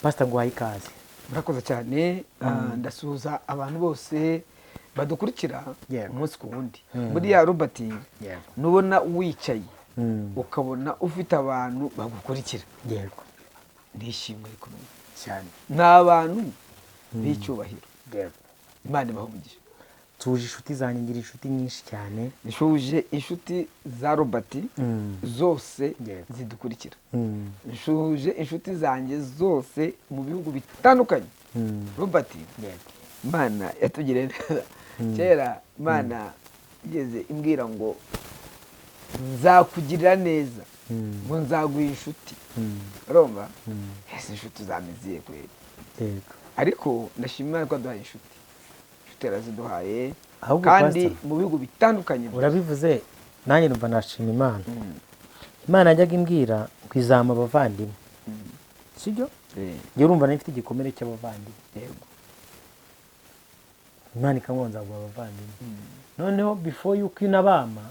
Pastor, nguhaye ikaze. Murakoze cyane. Ndasuhuza abantu bose badukurikira umunsi ku wundi. Buriya Robert, nubona wicaye ukabona ufite abantu bagukurikira, ni ishimwe rikomeye. Ni abantu b'icyubahiro. Imana ibahe umugisha. Tuje inshuti zanjye, ngira inshuti nyinshi cyane. Nshuje inshuti za Robert zose zidukurikira. Nshuje inshuti zanjye zose mu bihugu bitandukanye. Robert, Imana yatugiriye neza. Kera Imana igeze imbwira ngo nzakugirira neza, ngo nzaguha inshuti. Urumva, ese inshuti zamiziye kweri? Ariko ndashima Imana ko yaduhaye inshuti. Inshuti yaraziduhaye. Ahubwo kandi Pastor, mu bihugu bitandukanye. Urabivuze, nanjye numva nashima Imana. Imana yajyaga imbwira ngo izampa abavandimwe, sibyo? Njyewe urumva nari mfite igikomere cy'abavandimwe. Imana ikamubwira nzaguha abavandimwe. Noneho before yuko inabama,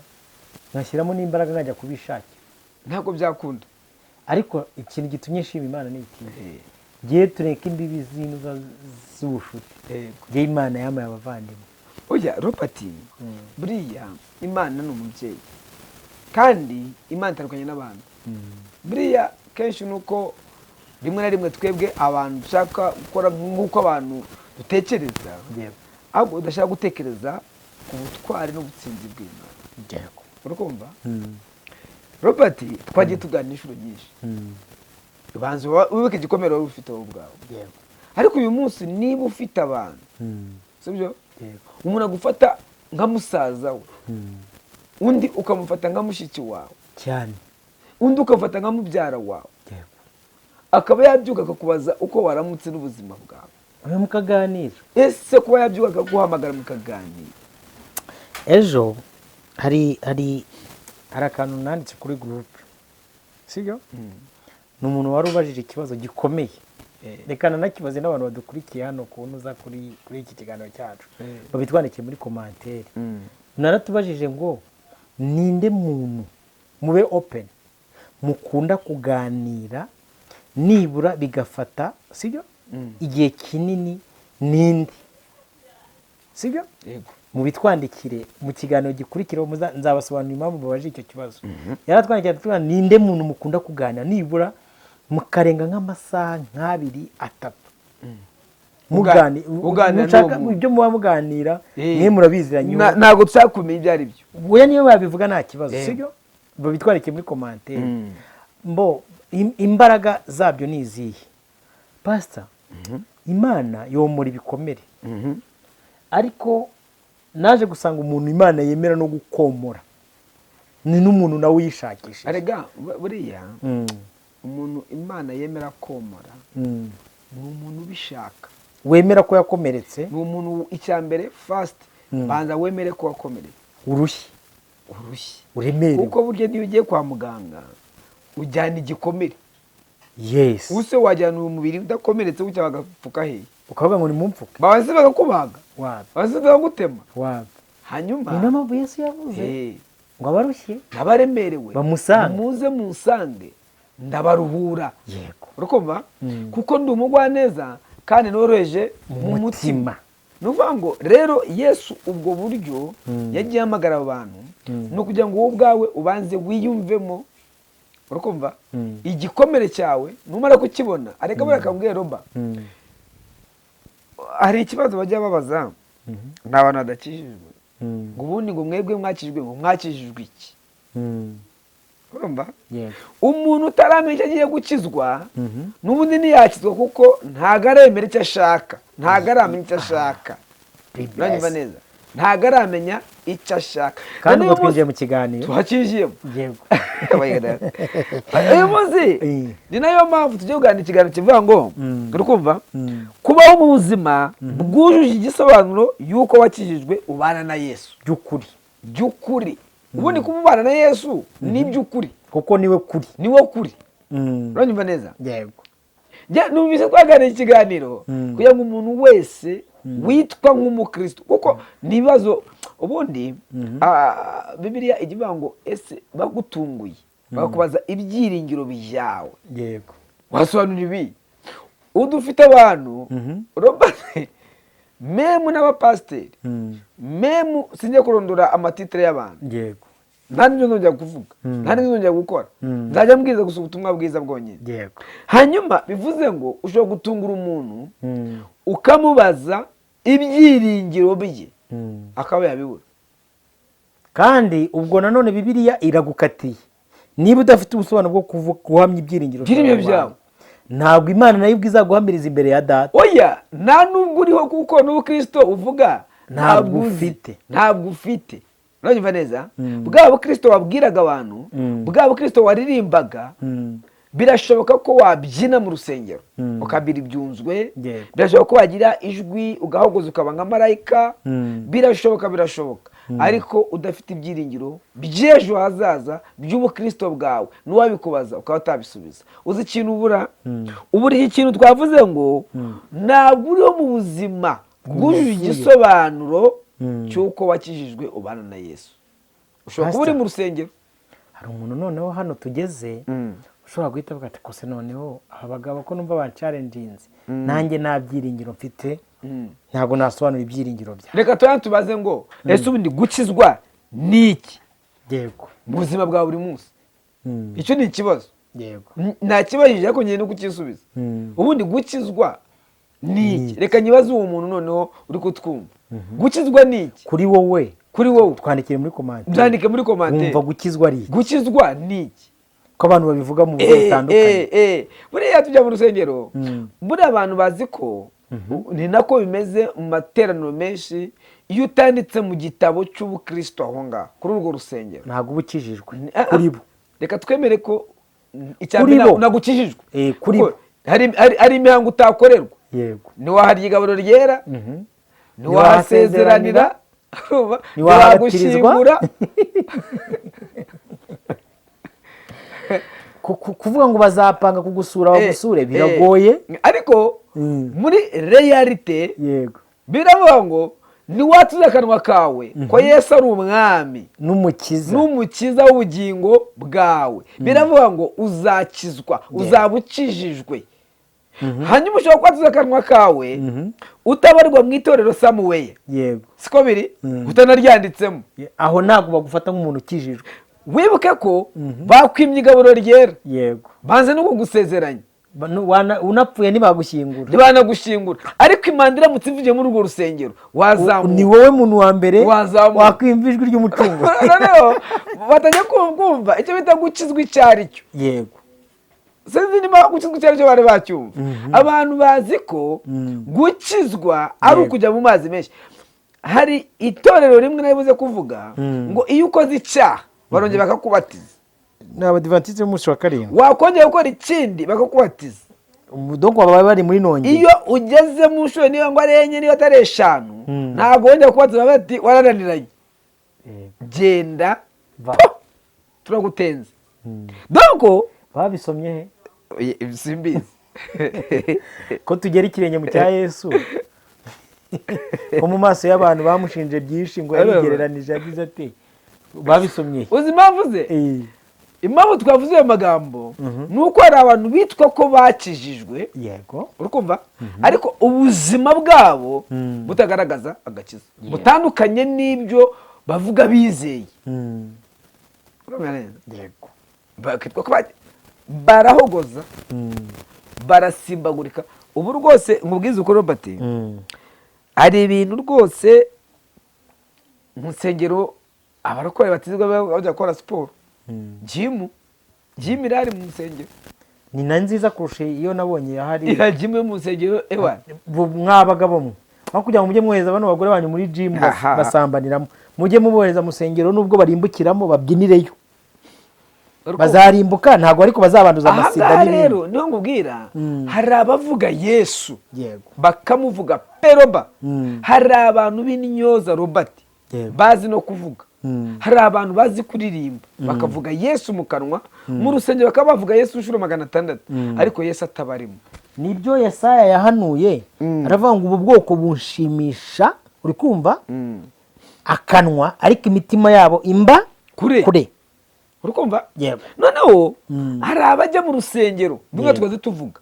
ngashyiramo n'imbaraga nkajya kubishakira. Ntabwo byakunda. Ariko ikintu gitumye nshima Imana ni iki? Ngiye tureka imbibi z'inuza z'ubushuti. Ngiye Imana yampaye abavandimwe. Oya Robert, buriya Imana ni umubyeyi, kandi Imana itandukanye n'abantu. Buriya kenshi ni uko rimwe na rimwe twebwe abantu dushaka gukora nk'uko abantu dutekereza, ahubwo udashaka gutekereza ku butwari n'ubutsinzi bw'Imana. Urakumva Robert, twagiye tuganira inshuro nyinshi. Banza wibuke igikomere wari ufite wowe ubwawe. Ariko uyu munsi niba ufite abantu, sibyo? Umuntu agufata nka musaza we, undi ukamufata nka mushiki wawe, undi ukamufata nka mubyara wawe, akaba yabyuka akakubaza uko waramutse n'ubuzima bwawe. Mwe mukaganira. Ese kuba yabyuka akaguhamagara mukaganira. Ejo hari akantu nanditse kuri groupe, sibyo? Ni umuntu wari ubajije ikibazo gikomeye. Reka nanakibaze n'abantu badukurikiye hano kuntu uza kuri iki kiganiro cyacu, babitwandikiye muri commentaire. Naratubajije ngo ninde muntu, mube open, mukunda kuganira nibura bigafata, sibyo, igihe kinini, ninde, sibyo? Yego. Mubitwandikire. Mu kiganiro gikurikiraho nzabasobanurira impamvu mubajije icyo kibazo. Yaratwandikiye ati ninde muntu mukunda kuganira nibura mukarenga nk'amasaha nk'abiri, atatu Uganira mushaka n'uwo muntu. Ibyo muba muganira mwe murabiziranye. Ntabwo dushaka kumenya ibyo ari byo. Oya, niyo babivuga nta kibazo, sibyo? Babitwandikiye muri commentaire. Mbo imbaraga zabyo ni izihe, Pastor? Imana yomora ibikomere, ariko naje gusanga umuntu Imana yemera no gukomora ni n'umuntu nawe uyishakishije. Arega buriya umuntu Imana yemera komora ni umuntu ubishaka. Wemera ko yakomeretse. Ni umuntu, icya mbere, first, banza wemere ko wakomeretse. Urushye. Urushye. Uremerewe. Kuko burya niyo ugiye kwa muganga ujyana igikomere. Ubuse wajyana uwo mubiri udakomeretse gutya bagapfuka hehe? Ukavuga ngo nimumfuke. Babaze bakakubaga? Wapi. Babaze bakagutema? Wapi. Hanyuma Ni nayo mpamvu Yesu yavuze ngo abarushye n'abaremerewe bamusange. Muze munsange, ndabaruhura. Urakumva? Kuko ndi umugwaneza kandi noroheje mu mu mutima. Mutima. Ni ukuvuga ngo rero Yesu ubwo buryo yagiye ahamagara abantu ni ukugira ngo wowe ubwawe ubanze wiyumvemo, urakumva, igikomere cyawe. Numara kukibona, areka buriya akabwira Roba, hari ikibazo bajya babaza, ni abantu badakijijwe, ngo ubundi ngo mwebwe mwakijijwe, ngo mwakijijwe iki? Urumva? Yego. Umuntu utaramenya icyo agiye gukizwa, n'ubundi ntiyakizwa, kuko ntago aremera icyo ashaka, ntago aramenya icyo ashaka. Be Uranyumva blessed. neza? Ntago aramenya icyo ashaka. Kandi Na ubwo n'uyu twinjiye munsi mu kiganiro. Tuhakijiyemo. Yego. Uyu munsi ni nayo mpamvu tugiye kuganira ikiganiro kivuga ngo, uri kumva, kubaho mu buzima bwujuje igisobanuro y'uko wakijijwe, ubana na Yesu. By'ukuri. By'ukuri. Ubundi kuba ubana na Yesu ni iby'ukuri. Kuko niwe kuri. Niwo kuri. Uranyumva neza? Yego. Njye numvise twaganira ikiganiro kugira ngo umuntu wese witwa nk'umukristo, kuko ni ibibazo ubundi, Bibiliya ijya ivuga ngo ese bagutunguye bakakubaza ibyiringiro byawe, wasobanura ibi? Udufite abantu, Robert, même n'abapasiteri, même sinjya kurondora amatitire y'abantu. Nta n'ibyo nzongera kuvuga, nta n'ibyo nzongera gukora. Nzajya mbwiriza gusa ubutumwa bwiza bwonyine. Hanyuma bivuze ngo ushobora gutungura umuntu, ukamubaza ibyiringiro bye, akaba yabibura. Kandi ubwo nanone Bibiliya iragukatiye niba udafite ubusobanuro bwo guhamya ibyiringiro Ibyiringiro byawe. Byawe. Ntabwo Imana nayo ubwo izaguhamiriza imbere ya Data. Oya, nta nubwo uriho, kuko n'ubukristo uvuga ntabwo uzi. Ufite. Ntabwo ufite. Uranyumva neza? Bwa bukristo wabwiraga abantu, bwa bukristo waririmbaga, birashoboka ko wabyina mu rusengero, ukabira ibyunzwe. Birashoboka ko wagira ijwi, ugahogoza, ukaba nka marayika. Birashoboka, birashoboka, ariko udafite ibyiringiro by'ejo hazaza by'ubukristo bwawe, n'uwabikubaza ukaba utabisubiza. Uzi ikintu ubura? Ubura iki kintu twavuze ngo ntabwo uriho mu buzima bwujuje bwuzuye. Igisobanuro cy'uko wakijijwe, ubana na Yesu. Ushobora kuba uri Pastor. mu rusengero. Hari umuntu noneho hano tugeze ushobora guhita avuga ati: "Kose noneho aba bagabo ko numva banchallenginze, nanjye nta byiringiro mfite, ntabwo nasobanura ibyiringiro byawe." Reka tubanze tubaze ngo: ese ubundi gukizwa ni iki mu buzima bwa buri munsi? Icyo ni ikibazo. Ntakibajije, ariko ngiye no kukisubiza. Ubundi gukizwa ni iki? Reka nyibaze uwo muntu noneho uri kutwumva: gukizwa ni iki kuri wowe? Kuri wowe. Twandikire muri commentaire. Byandike muri commentaire. Wumva gukizwa ari iki? Gukizwa ni iki? Ko abantu babivuga mu buryo butandukanye. Buriya tujya mu rusengero, buriya abantu bazi ko ni nako bimeze mu materaniro menshi: iyo utanditse mu gitabo cy'ubukristo aho ngaho kuri urwo rusengero, ntabwo uba ukijijwe Ah, ah. kuri bo. Reka twemere ko icya Kuri mbere bo. ntabwo ukijijwe. Kuri Kuko bo. hari imihango utakorerwa. Ntiwaharya igaburo ryera, ntiwahasezeranira, urumva? Ntiwahatirizwa. Ntiwagushyingura. Kuvuga ngo bazapanga kugusura bagusure biragoye. Ariko muri réalité biravuga ngo niwatuze akanwa kawe ko Yesu ari umwami n'umukiza, n'umukiza w'ubugingo bwawe, biravuga ngo uzakizwa, uzaba ukijijwe. Hanyuma ushobora kwatuza akanwa kawe utabarirwa mu itorero samuweye, siko biri? Utanaryanditsemo. Aho ntabwo bagufata nk'umuntu ukijijwe. Wibuke ko bakwimye igaburo ryera, banze no kugusezeranya. Unapfuye ntibagushyingura. Ntibanagushingura. Ariko imanda iramutse ivugiye muri urwo rusengero, wazamuka. Ni wowe muntu wa mbere Wazamuka. wakwimva ijwi ry'umucunguzi. Noneho batangiye kumva icyo bita gukizwa icyo ari cyo. Sinzi niba gukizwa icyo ari cyo bari bacyumva. Abantu bazi ko gukizwa ari ukujya mu mazi menshi. Hari itorero rimwe naribuze kuvuga ngo iyo ukoze icyaha barongera bakakubatiza. Ni Abadivantisiti b'umunsi wa karindwi. Wakongera gukora ikindi bakakubatiza. Donc baba bari muri nongeye. Iyo ugeze mu nshuro, niba ngo ari enye, niba atari eshanu, ntabwo wongera kubatiza, bati: "Warananiranye, genda." Va. Po! Turagutenze. Donc Babisomye he? Simbizi. Ko tugera ikirenge mu cya Yesu, ko mu maso y'abantu bamushinje byinshi ngo yarigereranije, yagize ati: "Babisomye he?" Uzi impamvu ze? Impamvu twavuze ayo magambo ni uko hari abantu bitwa ko bakijijwe, uri kumva, ariko ubuzima bwabo butagaragaza agakiza, butandukanye n'ibyo bavuga bizeye. Urumva neza? Yego. Bakitwa ko barahogoza, barasimbagurika. Ubu rwose nkubwize ukuri, Robert, hari ibintu rwose mu nsengero abarokore batizwa bajya gukora siporo, gym. Gym irahari mu nsengero. Ni na nziza kurusha iyo nabonye ahari. Iriya gym yo mu nsengero, ewa. Mwabagabo mwe, aho kugira ngo mujye mwohereza bano bagore banyu muri gym basambaniramo, mujye mubohereza mu rusengero, nubwo barimbukiramo babyinireyo. Bazarimbuka ntabwo, ariko bazabanduza amasida Ahangaha n'ibindi. rero niho nkubwira, hari abavuga Yesu bakamuvuga peroba. Hari abantu b'intyoza, Robert, bazi no kuvuga. Hari abantu bazi kuririmba, bakavuga Yesu mu kanwa, mu rusengero bakaba bavuga Yesu inshuro 600, ariko Yesu atabarimo. Nibyo Yesaya yahanuye. Aravuga ngo ubu bwoko bunshimisha, uri kumva, akanwa, ariko imitima yabo imba Kure. Kure. Urikumva? Yego. Noneho hari abajya mu rusengero, bimwe twaze tuvuga,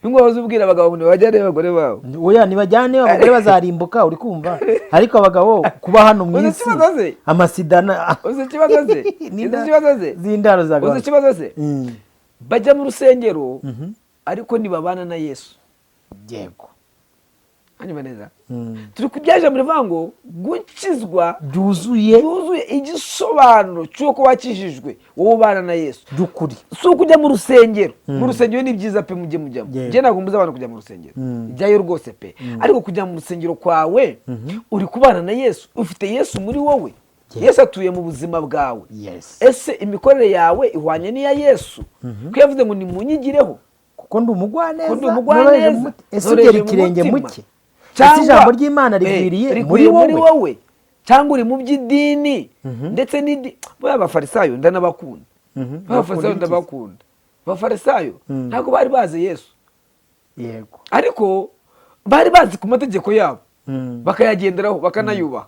bimwe waza ubwira abagabo ngo ntibajyane abagore babo. Oya, ntibajyane abagore, bazarimbuka, uri kumva? Ariko abagabo kuba hano mu Uzi isi ikibazo se? amasida na Uzi ikibazo se? Uzi ikibazo se? Z'indaro Uzi zagabanuka. ikibazo se? Bajya mu rusengero ariko ntibabana na Yesu. Hanyuma neza, turi ku byaje muri ngo gukizwa byuzuye. Byuzuye, igisobanuro cy'uko wakijijwe, wowe ubana na Yesu By'ukuri. Si ukujya mu rusengero. Mu rusengero ni byiza pe, mujye mujyamo. Njye ntabwo mbuza abantu kujya mu rusengero, jyayo rwose pe. Ariko kujya mu rusengero kwawe, uri kubana na Yesu? Ufite Yesu muri wowe? Yesu atuye mu buzima bwawe? Ese imikorere yawe ihwanye n'iya Yesu, ko yavuze ngo nimunyigireho kuko ndi umugwaneza, Ko ndi umugwaneza, noroheje mu mutima. Ese noroheje ugera mu ikirenge mutima. muke? Ese ijambo ry'Imana rigwiriye muri Rigwiriye muri wowe? wowe, cyangwa uri mu by'idini? Ndetse n'idi buriya Abafarisayo ndanabakunda. Abafarisayo Bakunda iki? ndabakunda. Abafarisayo ntabwo bari bazi Yesu, ariko bari bazi ku mategeko yabo, bakayagenderaho, bakanayubaha.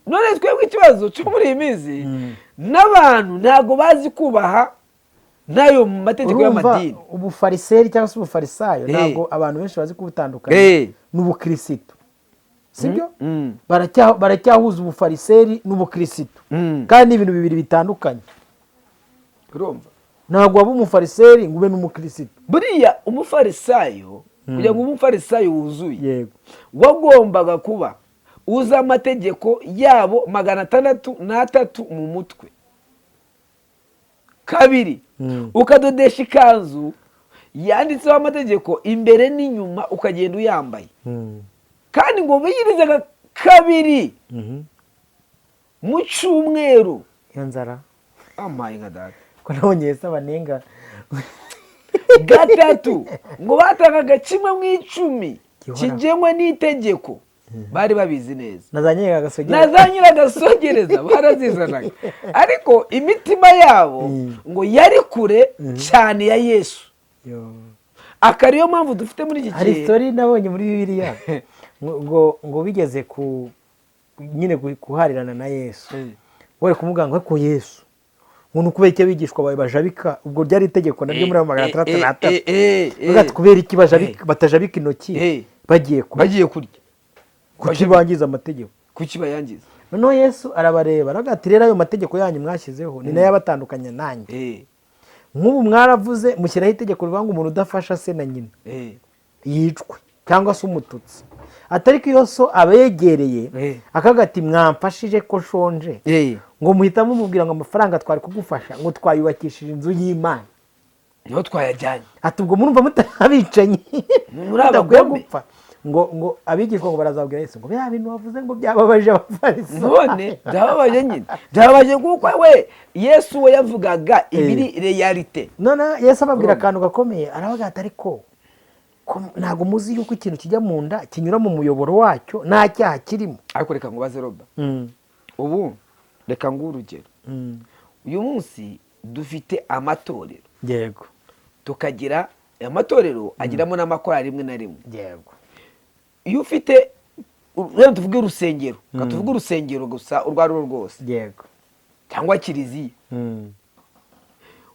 None twebwe ikibazo cyo muri iyi minsi, n'abantu ntabwo bazi kubaha n'ayo mategeko Urumva, y'amadini. ubufariseri cyangwa se ubufarisayo, ntabwo abantu benshi bazi kubutandukanya n'ubukirisitu, sibyo? Baracyahuza ubufariseri n'ubukirisitu, kandi ni ibintu bibiri bitandukanye. Urumva? Ntabwo waba umufariseri ngo ube n'umukirisitu. Buriya umufarisayo, kugira ngo ube umufarisayo wuzuye, wagombaga kuba uzi amategeko yabo 603 mu mutwe. Kabiri, ukadodesha ikanzu yanditseho amategeko imbere n'inyuma, ukagenda uyambaye. Kandi ngo biyirizaga kabiri mu cyumweru. Iyo nzara. Amaye nka data. Ko nabonye Yesu abanenga. Gatatu, ngo batangaga kimwe mu icumi Gihoraho. kigenwe n'itegeko, bari babizi neza. Na za nyiragasogereza. Na za nyiragasogereza barazizanaga, ariko imitima yabo ngo yari kure cyane ya Yesu. Yo. Akaba ariyo mpamvu dufite muri iki Hari gihe. story nabonye muri Bibiliya, ngo bigeze ku nyine guharirana na Yesu, bari kumubwira ngo ariko Yesu, ngo ni ukubera iki abigishwa bawe bajabika? Ubwo ryari itegeko naryo muri ayo 603. Bavuga ati, kubera iki batajabika intoki bagiye kurya? Bagiye kurya. Kuki bangiza amategeko? Kuki bayangiza? Noneho Yesu arabareba, aravuga ati, rero ayo mategeko yanyu mwashyizeho ni nayo abatandukanya nanjye. Nk'ubu mwaravuze mushyiraho itegeko rivuga ngo umuntu udafasha se na nyina yicwe, cyangwa se umututsi. Atari ko iyo so abegereye akavuga ati, mwamfashije ko nshonje, ngo muhita mumubwira ngo amafaranga twari kugufasha ngo twayubakishije inzu y'Imana, Niho twayajyanye. Ati ubwo murumva mutari abicanyi, Muri mudakwiye abagome. gupfa? Ngo abigishwa ngo barazabwira Yesu ngo bya bintu wavuze ngo byababaje Abafarisayo. None byababaje nyine, byababaje kuko we Yesu we yavugaga ibiri réalité. None Yesu ababwira akantu gakomeye, aravuga ati, ariko ko ntabwo muzi yuko ikintu kijya mu nda kinyura mu muyoboro wacyo nta cyaha kirimo? Ariko reka ngubaze, Roba, ubu reka nguhe urugero. Uyu munsi dufite amatorero, tukagira amatorero agiramo n'amakorali rimwe na rimwe. Iyo ufite, rero tuvuge urusengero, reka tuvuge urusengero gusa urwo ari rwo rwose, cyangwa kiliziya,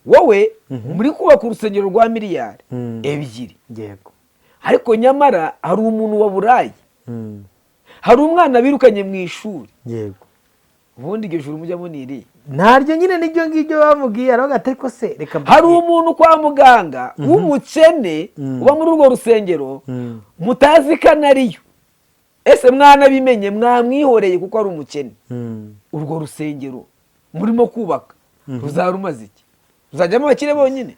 wowe muri kubaka urusengero rwa miliyari 2, ariko nyamara hari umuntu waburaye, hari umwana birukanye mu ishuri. Ubundi iryo juru mujyamo ni irihe? Ntaryo nyine, nibyo ngibyo bamubwiye. Aravuga ati, ariko se reka Hari mbabwire. umuntu kwa muganga w'umukene uba muri urwo rusengero, mutazi ko anariyo. Ese mwanabimenye, mwamwihoreye kuko ari umukene? Urwo rusengero murimo kubaka ruzaba rumaze iki? Ruzajyamo abakire bonyine?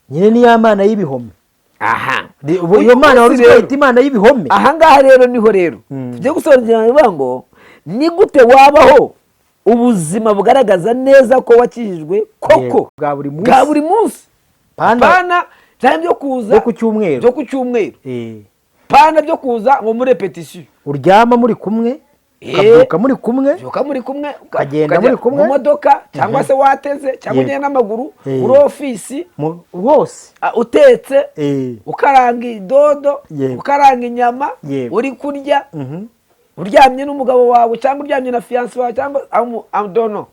Nyine ni ya mana y'ibihome. Aha. Ubu iyo mana wari uzi ko yita imana y'ibihome. Ahangaha rero niho rero tugiye gusobanukirwa, bivuga ngo ni gute wabaho ubuzima bugaragaza neza ko wakijijwe koko? Yego, bwa buri munsi. Bwa buri munsi. Pana Pana cyane byo kuza byo ku cyumweru. Byo ku cyumweru. Pana byo kuza ngo muri répétition. Uryama muri kumwe, ukabyuka muri kumwe, Ubyuka muri kumwe, ukagenda ukajya muri kumwe. mu modoka, cyangwa se wateze, cyangwa ugenda n'amaguru, muri ofisi, hose. Utetse, ukaranga idodo, ukaranga inyama, uri kurya, uryamye n'umugabo wawe, cyangwa uryamye na fiancé wawe, cyangwa adono.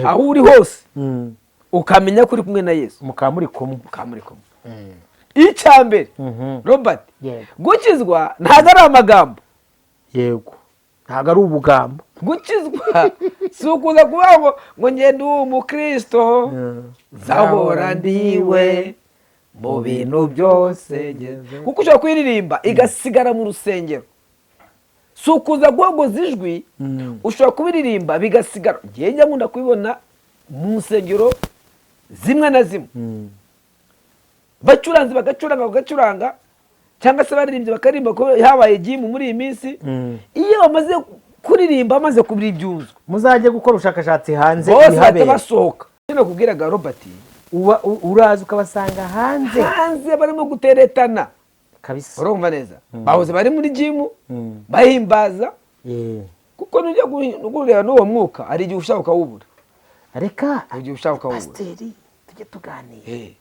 Aho uri hose ukamenya ko uri kumwe na Yesu, mukaba muri kumwe. Mukaba muri kumwe. Icya mbere, Robert, gukizwa ntabwo ari amagambo. Yego, ntabwo ari ubugambo. Gukizwa si ukuza kuvuga ngo ngende uwo mukristo, nzahora ndiwe mu bintu byose, kuko ushobora kuyiririmba igasigara mu rusengero. Si ukuza guhogoza ijwi, ushobora kubiririmba bigasigara. Ngewe njya nkunda kubibona mu nsengero zimwe na zimwe, bacuranze bagacuranga bagacuranga, cyangwa se baririmbye bakaririmba, ko habaye gym muri iyi minsi. Iyo bamaze kuririmba, bamaze kubira ibyunzwe, muzajye gukora ubushakashatsi hanze bose bahita ibihabera. basohoka. Icyo nakubwiraga, Robert, Uraza ukabasanga hanze. Hanze barimo guteretana. Kabisa. Urumva neza, bahoze bari muri gym bahimbaza, kuko nujya kureba n'uwo mwuka, hari igihe ushaka ukawubura. Reka. Hari igihe ushaka ukawubura. Pasiteri, tujye tuganira.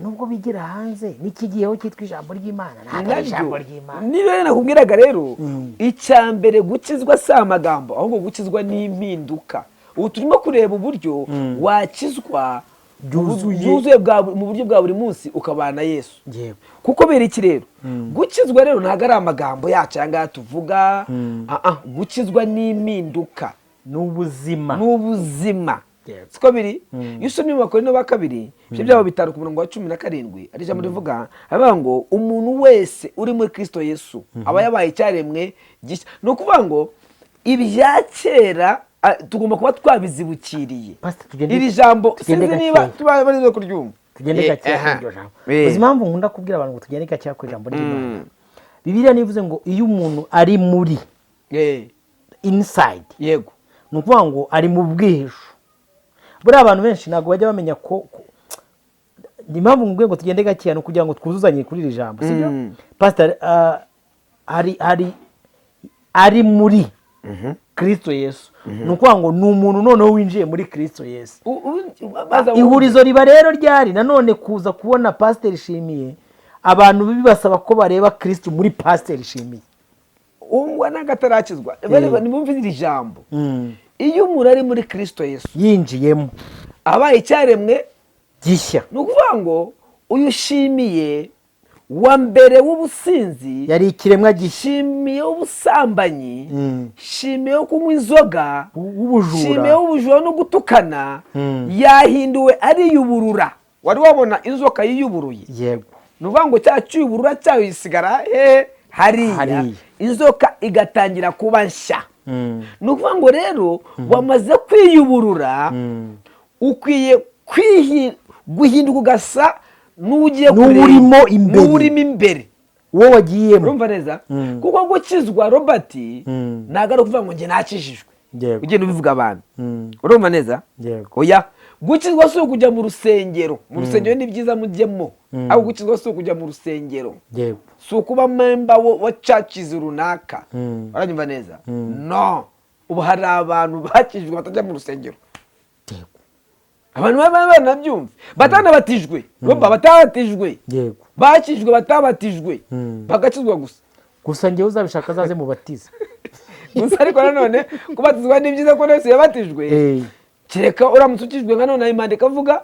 Nubwo bigira hanze n'ikigiyeho cyitwa ijambo ry'Imana, ntabwo ari ijambo ry'Imana. Niba rero nakubwiraga rero, icya mbere, gukizwa si amagambo, ahubwo gukizwa ni impinduka. Ubu turimo kureba uburyo wakizwa Byuzuye. byuzuye mu buryo bwa buri munsi, ukabana na Yesu. Kuko bera iki rero, gukizwa rero ntabwo ari amagambo yacu aya ngaya tuvuga. Ah, ah, gukizwa ni impinduka. Ni ubuzima. Ni ubuzima. Siko biri? Iyo usomye mu Bakorinto ba kabiri, ibice byabo 5 ku murongo wa 17, ari ijambo rivuga, aravuga ngo umuntu wese uri muri Kristo Yesu aba yabaye icyaremwe gishya. Ni ukuvuga ngo ibya kera tugomba kuba twabizibukiriye. Pastor, tugende. Iri jambo Tugende sinzi niba gakeya. tuba barizo kuryumva. Tugende gakeya kuri iryo jambo. Uzi impamvu nkunda kubwira abantu ngo tugende gakeya ku ijambo ry'Imana? Bibiliya nivuze ngo iyo umuntu ari muri inside, ni ukuvuga ngo ari mu bwihisho. Buriya abantu benshi ntabwo bajya bamenya ko impamvu nkubwiye ngo tugende gakeya ni ukugira ngo twuzuzanye kuri iri jambo, sibyo? Pastor, hari ari muri Kristo Yesu, ni ukuvuga ngo ni umuntu noneho winjiye muri Kristo Yesu. Ihurizo riba rero ryari nanone kuza kubona Pasiteri Shimiye, abantu bibasaba ko bareba Kristo muri Pasiteri Shimiye. Uwo ntabwo atarakizwa. Nimwumve iri jambo: iyo umuntu ari muri Kristo Yesu, yinjiyemo, abaye icyaremwe gishya. Ni ukuvuga ngo uyu ushimiye wa mbere w'ubusinzi yari ikiremwa gishya. Shimiye w'ubusambanyi, shimiye wo kunywa inzoga, w'ubujura, shimiye w'ubujura no gutukana, yahinduwe, ariyuburura. Wari wabona inzoka yiyuburuye? Yego. Ni ukuvuga ngo cya cyuburura cyayo gisigara he? Hariya. Hariya. Inzoka igatangira kuba nshya. Ni ukuvuga ngo rero wamaze kwiyuburura, ukwiye guhinduka ugasa n'ugiye N'uwurimo kureba, imbere. N'uwurimo imbere. Uwo wagiyemo. Urumva neza? Kuko gukizwa, Robert, ntabwo ari ukuvuga ngo njye nakijijwe, ugenda ubivuga abantu. Urumva neza? Yego. Oya, gukizwa si ukujya mu rusengero. Mu rusengero ni byiza, mujyemo, ariko gukizwa si ukujya mu rusengero, si ukuba member wa churches runaka. Uranyumva neza? No, ubu hari abantu bakijijwe batajya mu rusengero. Abantu baba banabyumva, batanabatijwe, Roba, batabatijwe, bakijijwe batabatijwe, bagakizwa gusa. Gusa njyewe uzabishaka azaze mubatize. Gusa ariko nanone kubatizwa ni byiza, ko wese yabatijwe, kereka uramutse ukijwe nka none imanda ikavuga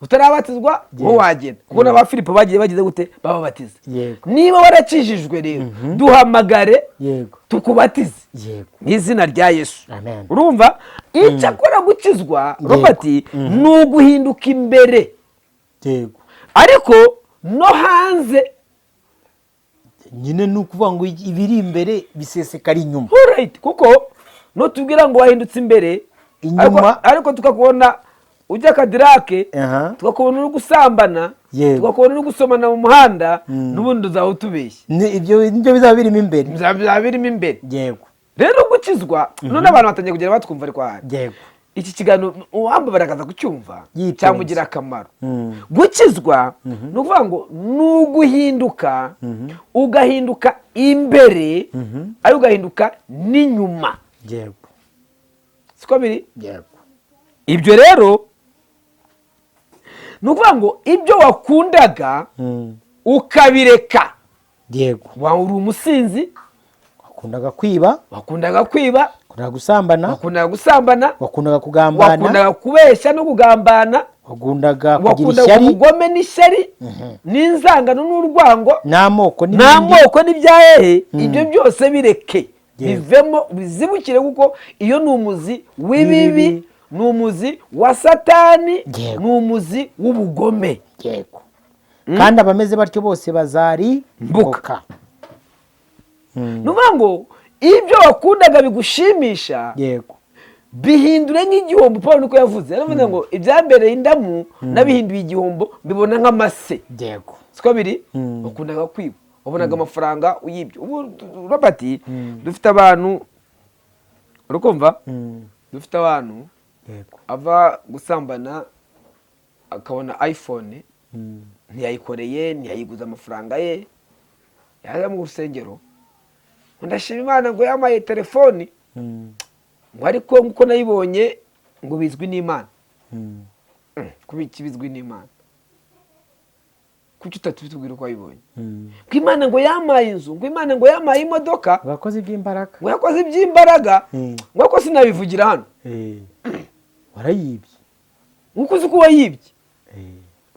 utarabatizwa, wowe wagenda, kuko n'aba Filipo bagiye bagize gute? Bababatiza. Niba warakijijwe rero, duhamagare tukubatize mu izina rya Yesu. Amen. Urumva, icyo akora gukizwa, Robert, ni uguhinduka imbere, ariko no hanze. Nyine ni ukuvuga ngo ibiri imbere bisesekara inyuma. Alright, kuko nutubwira ngo wahindutse imbere, Inyuma. ariko tukakubona ujya kadirake, tukakubona uri gusambana, tukakubona uri gusomana mu muhanda, n'ubundi uzaba utubeshye. Ibyo nibyo bizaba birimo imbere. Bizaba birimo imbere. Rero gukizwa, none abantu batangiye kugenda batwumva, ariko ahari iki kiganiro uwambabara akaza kucyumva Yitonze. cyamugira akamaro. Gukizwa ni ukuvuga ngo ni uguhinduka, ugahinduka imbere ariko ugahinduka n'inyuma. Siko biri? Yego. Ibyo rero ni ukuvuga ngo ibyo wakundaga ukabireka. Waba uri umusinzi. Wakundaga kwiba. Wakundaga kwiba. Wakundaga gusambana. Wakundaga gusambana. Wakundaga kugambana. Wakundaga kubeshya no kugambana. Wakundaga kugira Wakundaga ishyari. ubugome n'ishyari n'inzangano n'urwango n'amoko n'ibindi. N'amoko n'ibyahehe, ibyo byose bireke, bivemo, bizibukire, kuko iyo ni umuzi w'ibibi, w'ibibi. Ni umuzi wa Satani, Yego. ni umuzi w'ubugome. Yego, kandi abameze batyo bose bazarimbuka. Ni ukuvuga ngo ibyo wakundaga bigushimisha, bihindure nk'igihombo. Paul niko yavuze, yaravuze ngo ibyambereye indamu nabihinduye igihombo, mbibona nk'amase. Siko biri. Wakundaga kwiba, wabonaga amafaranga uyibye. Ubu Robert, dufite abantu, urikumva, dufite abantu ava gusambana akabona iPhone, ntiyayikoreye, ntiyayiguze amafaranga ye, yaza mu rusengero ngo ndashima Imana ngo yampaye telefoni, ngo ariko nkuko nayibonye ngo bizwi n'Imana. Kuba iki bizwi n'Imana? Kuki utatubwira uko wayibonye? Ngo Imana ngo yampaye inzu, ngo Imana ngo yampaye imodoka. Abakozi b'imbaraga. Ngo yakoze iby'imbaraga. Ngo ariko sinabivugira hano. Warayibye. Nkuko uzi ko wayibye,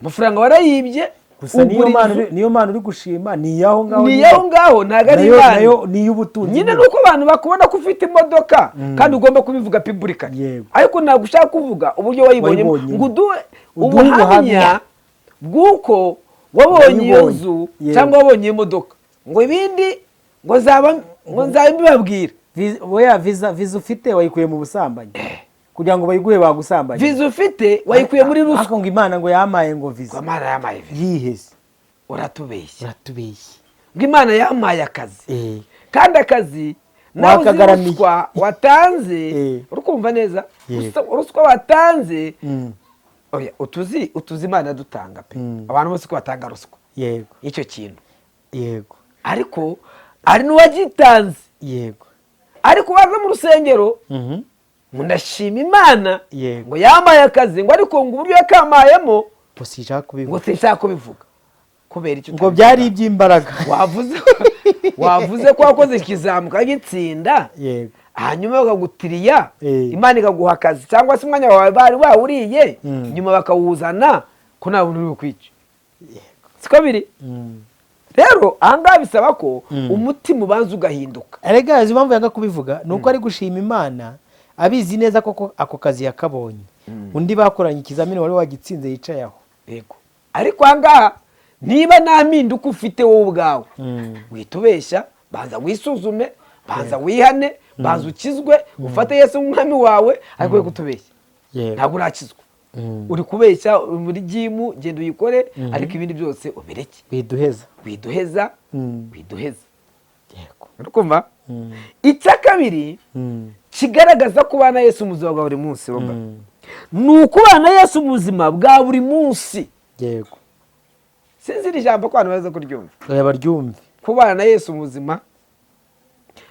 amafaranga warayibye. Gusa niyo Ugura mpano inzu. Niyo mpano uri gushima ni iyaho ngaho. Ni Nyine. iyaho ngaho, ntabwo ari Nayo Imana. Nayo ni iy'ubutunzi Nyine nyine. Nuko abantu bakubona ko ufite imodoka kandi ugomba kubivuga publicly, ariko ntabwo ushaka kuvuga uburyo wayibonyemo, Wayibonyemo. ngo uduhe Uduhe ubuhamya ubuhamya. bw'uko wabonye iyo Wayibonye. nzu cyangwa wabonye iyo modoka, ngo ibindi ngo zaba ngo nzaba mbibabwira. Oya, visa ufite wayikuye mu busambanyi, kugira ngo bayiguhe bagusambanye. Visa ufite wayikuye muri ruswa. Ariko ngo Imana ngo yamaye ngo visa. Ngo Imana yamaye visa. Yihese? Uratubeshya. Uratubeshye. Ngo Imana yamaye akazi, kandi akazi nawe uzi Wakagaramiye. ruswa watanze. Urikumva neza? Yego. Ruswa watanze. Oya, utuzi Imana dutanga pe. Abantu bose ko batanga ruswa, icyo kintu, ariko hari n'uwagitanze, ariko waza mu rusengero ngo ndashima Imana, ngo yampaye akazi, ngo ariko ngo uburyo yakampayemo ngo sinshaka ngo kubivuga. Sinshaka kubivuga. Kubera icyo? Ngo byari iby'imbaraga. Wavuze ko wakoze ikizami ukagitsinda, hanyuma bakagutiriya, Imana ikaguha akazi, cyangwa se umwanya wawe bari bawuriye, nyuma bakawuzana, ko nta buntu uri bukwice. Siko biri. Rero ahangaha bisaba ko umutima ubanza ugahinduka. Erega izi impamvu yanga kubivuga ni uko ari gushima Imana abizi neza koko ako kazi yakabonye, undi bakoranye ikizamini wari wagitsinze yicaye aho. Yego, ariko ahangaha niba nta mpinduka ufite wowe ubwawe, wihita ubeshya. Banza wisuzume, banza wihane, banza ukizwe, ufate Yesu nk'umwami wawe, ariko we kutubeshya. Ntabwo urakizwa, uri kubeshya. Uri muri gym, genda uyikore, ariko ibindi byose ubireke. Widuheza. Widuheza. Widuheza. Uri kumva? Icya kabiri kigaragaza ko ubana Yesu mu buzima bwa buri munsi, Robert, ni ukubana Yesu mu buzima bwa buri munsi. Sinzi iri jambo ko abantu baza kuryumva. Oya, baryumve. Kubana na Yesu mu buzima.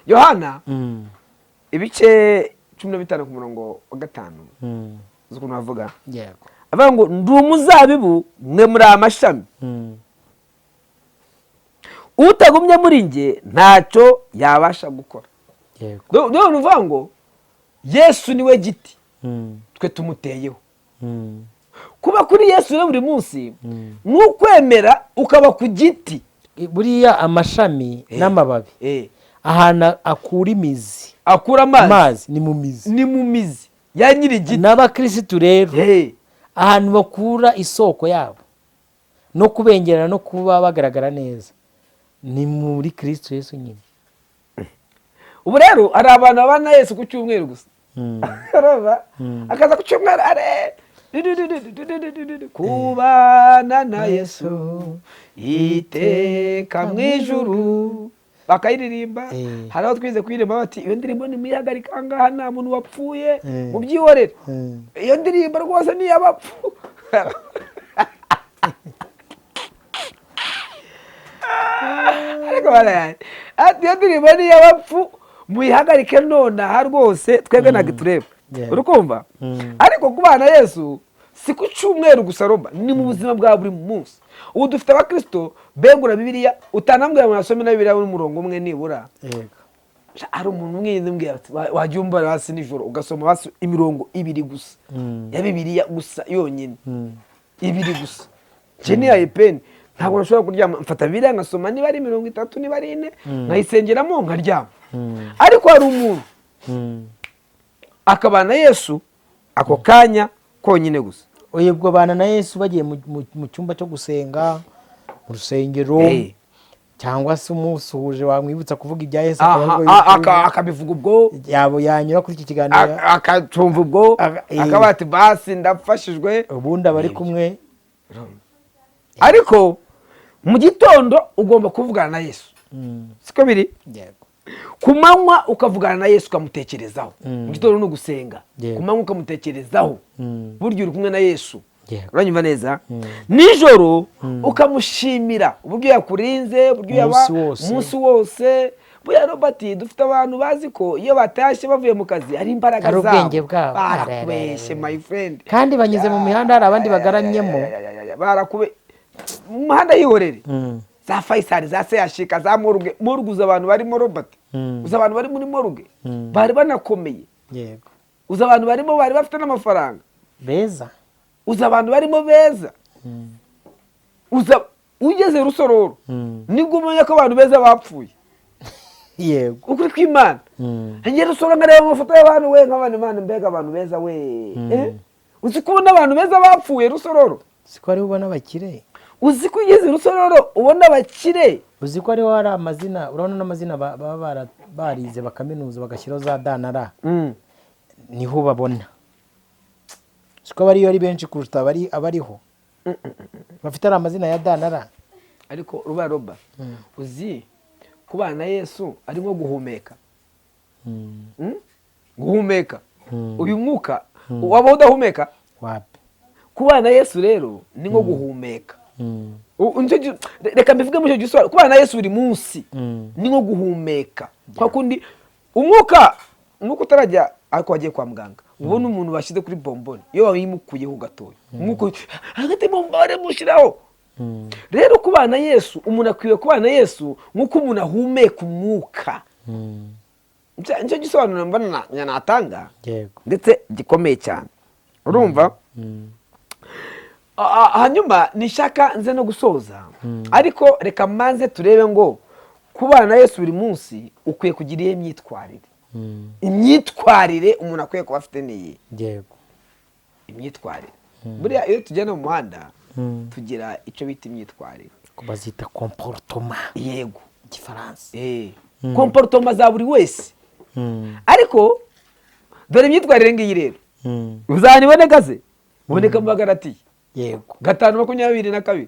Yohana ibice 15 ku murongo wa 5, uzi ukuntu bavuga? Yego. Avuga ngo ndi umuzabibu, mwe muri amashami. Utagumye muri njye ntacyo yabasha gukora. Dore ni ukuvuga ngo Yesu niwe giti, twe tumuteyeho. Kuba kuri Yesu rero buri munsi ni ukwemera ukaba ku giti. Buriya amashami n'amababi, ahantu akura imizi, akura amazi, amazi ni mu mizi. Ni mu mizi ya nyiri igiti. N'abakirisitu rero, ahantu bakura isoko yabo no kubengerana no kuba bagaragara neza ni muri Kirisito Yesu nyine. Ubu rero hari abantu babana na Yesu ku cyumweru gusa. Urumva? Akaza ku cyumweru are kubana na Yesu iteka mu ijuru, bakayiririmba. Hari aho twize kuririmba bati iyo ndirimbo nimuyihagarika ahangaha, nta muntu wapfuye, mubyihorere. Iyo ndirimbo rwose ni iy'abapfu. Ariko barayaye ati iyo ndirimbo ni iy'abapfu, muyihagarike nonaha rwose, twebwe ntabwo itureba. Uri kumva? Ariko kubana Yesu si ku cyumweru gusa roba, ni mu buzima bwa buri munsi. Ubu dufite abakristo begura Bibiliya, utanambwira ngo nasome na Bibiliya n'umurongo umwe nibura. Hari umuntu umwe yambwiye ati, "Wajya umbara hasi nijoro ugasoma hasi imirongo ibiri gusa ya Bibiliya gusa yonyine, ibiri gusa." Njye niyaye peni, ntabwo nashobora kuryama. Mfata Bibiliya ngasoma, niba ari 30, niba ari 4, nkayisengeramo nkaryama. Ariko hari umuntu akabana Yesu ako kanya konyine gusa. Ubwo bana na Yesu bagiye mu cyumba cyo gusenga mu rusengero, cyangwa se umusuhuje wamwibutsa kuvuga ibya Yesu, akaba aribwo Akabivuga ubwo. Yaba yanyura kuri iki kiganiro, Akatumva ubwo, akaba ati: "Basi ndafashijwe." Ubundi aba ari kumwe. Ariko mu gitondo ugomba kuvugana na Yesu, siko biri? Yego. Ku manywa ukavugana na Yesu, ukamutekerezaho. Mu gitondo ni ugusenga, ku manywa ukamutekerezaho, burya uri kumwe na Yesu. Uranyumva neza? Nijoro ukamushimira uburyo yakurinze, uburyo yaba Umunsi wose. Umunsi wose. Buriya Robert, dufite abantu bazi ko iyo batashye bavuye mu kazi ari imbaraga Ari zabo. ubwenge bwabo. Barakubeshye, my friend. Kandi banyuze mu mihanda hari abandi bagaramyemo. Barakube mu muhanda, yihorere. Za Faisal, za Seyashika, za morgue. Morgue, uzi abantu barimo, Robert? Uzi abantu bari muri morgue bari banakomeye? Yego. Uzi abantu barimo bari bafite n'amafaranga? Beza. Uzi abantu barimo beza? Uza ugeze Rusororo, nibwo umenya ko abantu beza bapfuye. Ukuri kw'Imana. Ngera Rusororo nkareba amafoto y'abantu we, nk'abantu, Imana, mbega abantu beza we! Eh? Uzi ko ubona abantu beza bapfuye Rusororo? Siko ariho ubona abakire? Uzi ko ugeze Rusororo ubona abakire? Uzi ko ariho hari amazina, urabona n'amazina baba barize bakaminuza, bagashyiraho za D na R, niho babona. Siko bariyo ari benshi kuruta abari abariho bafite ari amazina ya D na R. Ariko ruba roba, uzi kubana na Yesu ari nko guhumeka. Guhumeka uyu mwuka, waba udahumeka? Wapi. Kubana na Yesu rero ni nko guhumeka. Reka mbivuge muri icyo gisobanuro: kubana na Yesu buri munsi ni nko guhumeka kwa kundi umwuka utarajya. Ariko wagiye kwa muganga, ubona umuntu bashyize kuri bomboni, iyo wayimukuyeho gatoya umwuka hagati bombone mushyiraho. Rero kubana na Yesu, umuntu akwiye kubana na Yesu nk'uko umuntu ahumeka umwuka. Nicyo gisobanuro mbona natanga, ndetse gikomeye cyane, urumva? Hanyuma nishaka nze no gusoza, ariko reka mbanze turebe ngo kubana na Yesu buri munsi ukwiye kugira iyihe myitwarire? Imyitwarire umuntu akwiye kuba afite ni iyi. Imyitwarire, buriya iyo tugenda mu muhanda tugira icyo bita imyitwarire. Bazita comportement mu Gifaransa. Comportement za buri wese. Ariko dore imyitwarire ngiyi rero, uzaniboneka se, uboneka mu Bagalatiya 5:22,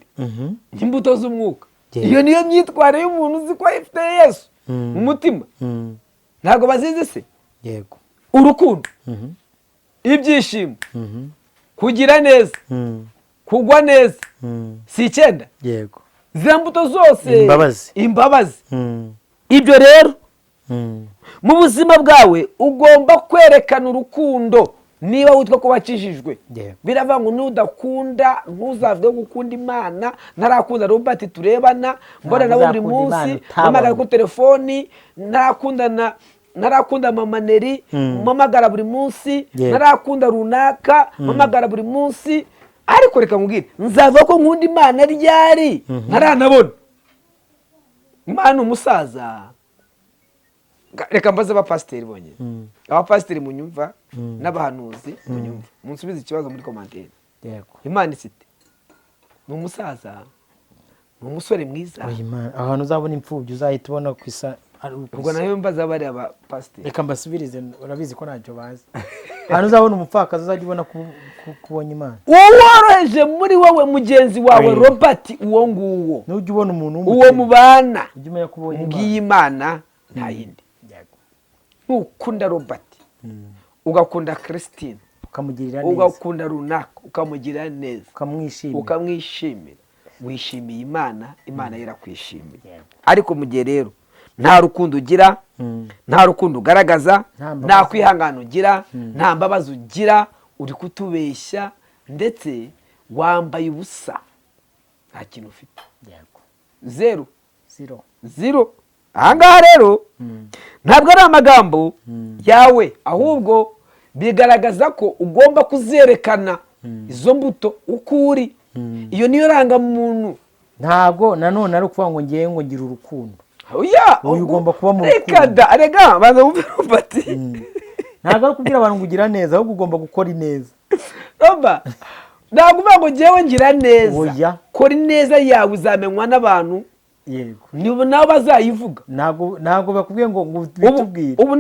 imbuto z'umwuka. Iyo niyo myitwarire y'umuntu uzi ko ifite Yesu mu mutima. Ntabwo bazizi se? Yego. Urukundo, ibyishimo, kugira neza, kugwa neza, si 9? Yego. Ziriya mbuto zose. Imbabazi. Imbabazi. Ibyo rero, mu buzima bwawe ugomba kwerekana urukundo niba witwa ko wakijijwe. Biravuga ngo nudakunda ntuzavuge gukunda Imana. Ntarakunda Robert turebana, mbona nabo buri Uzakunda Imana munsi, utabona. mpamagara kuri telefoni, ntarakundana, ntarakunda mama Neri mpamagara buri munsi, ntarakunda runaka mpamagara buri munsi. Ariko reka nkubwire, nzavuga ko nkunda Imana ryari ntaranabona Imana? Umusaza, reka mbaze abapasiteri bonyine, abapasiteri munyumva n'abahanuzi munyumva, munsubize ikibazo muri commentaire. Imana ifite ni umusaza, ni umusore mwiza? Oya, Imana, ahantu uzabona imfubyi uzahita ubona ku isa ari uku Ubwo isa. nayo mbaza bariya abapasiteri. Reka mbasubirize, urabizi ko ntacyo bazi. Ahantu uzabona umupfakazi uzajya ubona kubonye Imana. Uworoheje muri wowe, mugenzi wawe, Robert, Robert, uwo nguwo, Nujya ubona umuntu uwo w'umukene, mubana, ujye umenya ko ubonye Imana. Ngiyi Imana, nta yindi. Nukunda Robert, ugakunda Christine, ukamugirira neza, ugakunda runaka, ukamugirira neza, ukamwishimira, ukamwishimira, wishimiye Imana, Imana yo irakwishimiye. Ariko mu gihe rero nta rukundo ugira, nta rukundo ugaragaza, Nta mbabazi. nta kwihangana ugira, nta mbabazi ugira, uri kutubeshya, ndetse wambaye ubusa, nta kintu ufite. Zero. Zero. Zero. Ahangaha rero ntabwo ari amagambo yawe, ahubwo bigaragaza ko ugomba kuzerekana izo mbuto uko uri. Iyo niyo rangamuntu. Ntabwo nanone ari ukuvuga ngo ngewe ngo ngira urukundo. Oya, Oya, ugomba kuba mu reka rukundo. da, rega banza wumve Robert. Ntabwo ari ukubwira abantu ngo ugira neza, ahubwo ugomba gukora ineza. Roba, ntabwo uvuga ngo ngewe ngira neza. Oya. Kora ineza yawe, uzamenywa n'abantu. Yego. Nibo nabo bazayivuga. Ntabwo bakubwiye ngo Ubu bitubwire. Ubu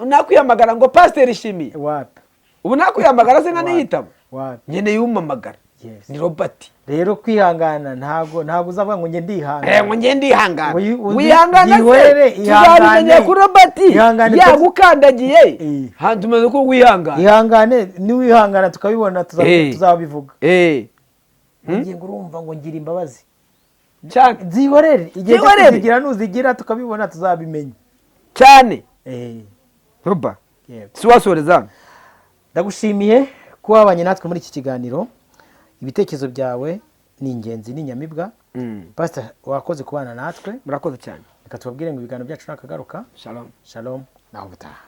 nakwiyamagara ngo Pasiteri Shimiye? Wapi. Ubu nakwiyamagara se nkaniyitaba? Wapi. Nkeneye umamagara. Yes. Ni Robert. Rero kwihangana, ntabwo uzavuga ngo njye ndihangana. Ngo njye ndihangana. Ngo Wihangana se yihorere, tuzabimenya ihangane. kuri Robert Ihangane. Yagukandagiye. Eh. Tumaze ko wihangana. Ihangane, niwihangana tukabibona, Eh. tuzabivuga. Eh. Ngiye ngo urumva ngo ngira imbabazi. Cyane. Zihorere, igihe cyo Zihorere. kuzigira nuzigira tukabibona, tuzabimenya. Cyane. Eh. Roba, Yego. si wasoreza? Ndagushimiye kuba wabanye natwe muri iki kiganiro. Ibitekerezo byawe ni ingenzi, ni inyamibwa. Pastor, wakoze kubana natwe. Murakoze cyane. Reka tubabwire ngo ibiganiro byacu nakagaruka. Shalom. Shalom, naho ubutaha.